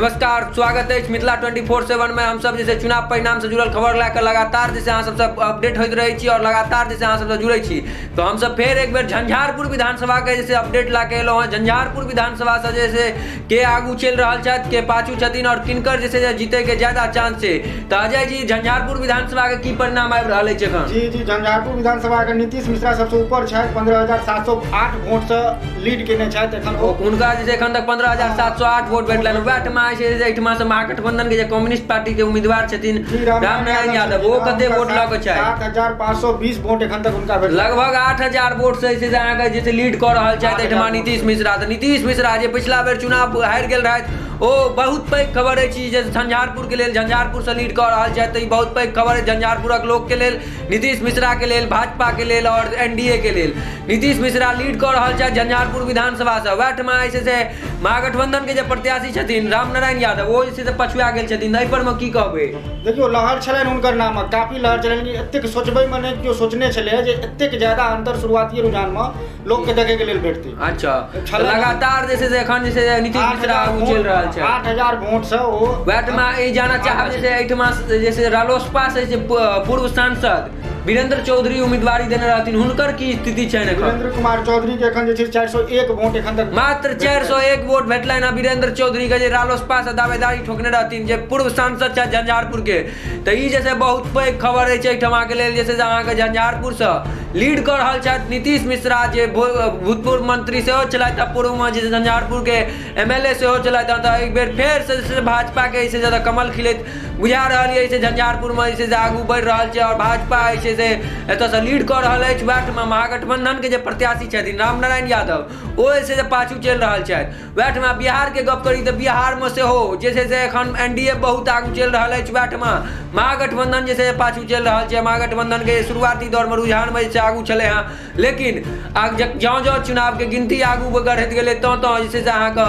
नमस्कार, स्वागत अछि मिथिला 24/7 में। हम सब जैसे चुनाव परिणाम से जुड़ल खबर लए कऽ लगातार जैसे अहाँ सबसँ अपडेट होइत रहै छी और लगातार जैसे अहाँ सबसँ जुड़ै छी। तो हम सब फेर एक बेर झंझारपुर विधानसभा के जैसे अपडेट ला के एलहुँ हँ। झंझारपुर विधानसभा से जैसे के आगू चलि रहल छथि, के पाछू छथिन और किनकर जैसे जीते के ज्यादा चांस छै। तऽ अजय जी, झंझारपुर विधानसभा के की परिणाम आबि रहल अछि एखन? जी जी, झंझारपुर विधानसभा के नीतीश मिश्रा सबसे ऊपर छथि, 15,708 वोट से लीड केने छथि एखन ओ। हुनका जे छै एखन तक 15,708 वोट भेटलनि। वएह ठमा जे छै एहिठमा से महागठबंधन के जे कम्युनिस्ट पार्टी के उम्मीदवार छथिन रामनारायण यादव, ओ कते वोट लऽ के छथि? 7,520 वोट एखन तक हुनका भेटल। लगभग 8,000 वोट से जे छै अहाँके जे छै लीड कऽ रहल छथि एहिठमा नीतीश मिश्रा। तऽ नीतीश मिश्रा जे पिछला बेर चुनाव हारि गेल रहथि, ओ बहुत पैघ खबर अछि जे झंझारपुर के लेल झंझारपुर से लीड कऽ रहल छथि। तऽ ई बहुत पैघ खबर अछि झंझारपुरक लोक के लेल, नीतीश मिश्रा के लेल, भाजपा के लेल और एनडीए के लेल। नीतीश मिश्रा लीड कऽ रहल छथि झंझारपुर विधानसभा से। वएह ठमा जे छै से महागठबंधन के जे प्रत्याशी छथिन रामनारायण यादव, ओ जे छै से पछुआ गेल छथिन। एहि पर मे की कहबै? देखियौ, लहर छलनि हुनकर नामक, काफी लहर छलनि। एतेक सोचबैमे नहि केओ सोचने छलै जे एतेक ज्यादा अंतर शुरुआती रुझानमे लोकके देखैके लेल भेटतै। अच्छा, लगातार जे छै से एखन जे छै नीतीश मिश्रा आगू चलि रहल छै 8,000 वोटसँ ओ। वएह ठमा ई जानऽ चाहब जे एहिठमा जे छै रालोसपा से जे पूर्व सांसद वीरेंद्र चौधरी उम्मीदवारी देने रहथिन, हुनकर की स्थिति छनि एखन? वीरेंद्र कुमार चौधरी के एखन जे छै 401 वोट एखन तक, मात्र 401 वोट भेटलनि हँ वीरेंद्र चौधरी के, जे रालोसपा से दावेदारी ठोकने रहथिन, जे पूर्व सांसद छथि झंझारपुर के। तऽ ई जे छै बहुत पैघ खबर अछि एहिठमा के लेल, जे छै से अहाँके झंझारपुर से लीड कऽ रहल छथि नीतीश मिश्रा, जे भूतपूर्व मंत्री सेहो छलथि आ पूर्वमे जे झंझारपुर के एमएलए सेहो छलथि। तऽ एक बेर फेर से जे छै भाजपा के जे छै कमल खिलैत बुझा रहल अछि। झंझारपुरमे जे छै से आगू बढ़ि रहल छै आओर भाजपा जे छै से एतऽसँ लीड कऽ रहल अछि। वएह महागठबंधनके जे प्रत्याशी छथिन रामनारायण यादव, ओ जे छै से पाछू चलि रहल छथि। वएह ठमा बिहारके गप करी तऽ बिहारमे सेहो जे छै से एखन एनडीए बहुत आगू चलि रहल अछि। वएह ठमा महागठबंधन जे छै से पाछू चलि रहल छै। महागठबंधनके शुरुआती दौरमे रुझानमे जे छै आगू छलै हँ, लेकिन आब जँ जँ चुनावके गिनती आगू बढ़ैत गेलै तँ तँ जे छै से अहाँके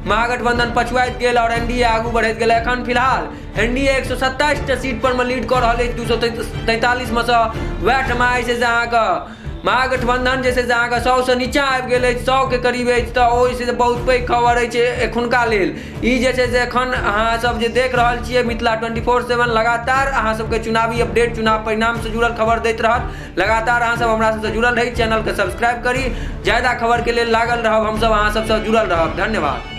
महागठबंधन पछुआइत गेल आओर एनडीए आगू बढ़ैत गेल। एखन फिलहाल एनडीए 127टा सीट पर मे लीड कऽ रहल अछि 243 मे सँ। वएह ठमा जे छै से अहाँके महागठबंधन जे छै से अहाँके 100सँ नीचाँ आबि गेल अछि, 100के करीब अछि। तऽ ओ जे छै से बहुत पैघ खबर अछि एखुनका लेल। ई जे छै से एखन अहाँ सब जे देख रहल छियै मिथिला 24/7 लगातार अहाँ सबके चुनावी अपडेट, चुनाव परिणामसँ जुड़ल खबर दैत रहत। लगातार अहाँ सब हमरा सबसँ जुड़ल रही, चैनलके सब्सक्राइब करी, ज्यादा खबरके लेल लागल रहब, हमसब अहाँ सबसँ जुड़ल रहब। धन्यवाद।